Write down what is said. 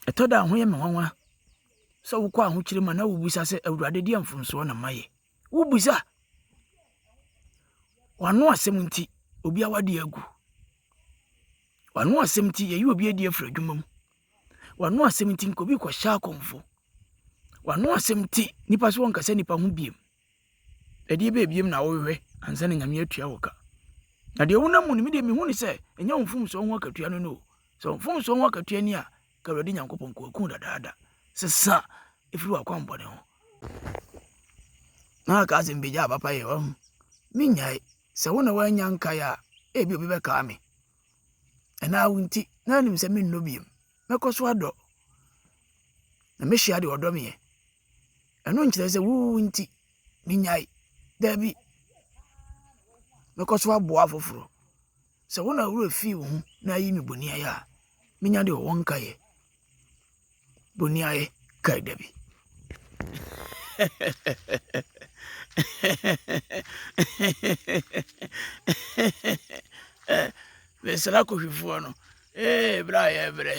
Ɛtɔ da a ho yɛ me nwanwa sɛ wokɔ ahokyere mu a na wobisa sɛ, Awurade, deɛ mfomsoɔ na mayɛ? Wobisa. W'ano asɛm nti, obi awadeɛ agu. W'ano asɛm nti, yɛyi obi adi afiri adwuma mu. W'ano asɛm nti, nka obi kɔhyɛ akɔmfo. W'ano asɛm nti, nipa so wɔnkasa nipa ho biem. Ɛdeɛ bɛɛ biem na wohwehwɛ ansa na Nyame atua wo ka. Na deɛ wonam mu no, me deɛ mehu ne sɛ, ɛnyɛ wo mfomsoɔ ho akatua no no o. Sɛ wo mfomsoɔ ho akatua ni a, ka Awurade Nyankopɔn ka waku dadaada. Sesa ɛfiri w'akwammɔne ho. Na aka asɛm bɛgya papa yɛ wahu. Menyae. Sɛ wo na woannya nkae a, ebi obi bɛkaa me. Ɛnaa wo nti, na anim sɛ mennɔ biem. Mɛkɔ so adɔ. Na mɛhyia deɛ ɔdɔ meɛ. Ɛno nkyerɛ sɛ wo nti menyae. Daabi. Mɛkɔ so aboa afoforɔ. Sɛ wo na wo werɛ fii wo ho na ayi me boniayɛ a, menya deɛ ɔwɔ nkaeɛ. Boniayɛ kae da bi. Mesra kohwifoɔ no. Ee, berɛ a yɛbrɛ.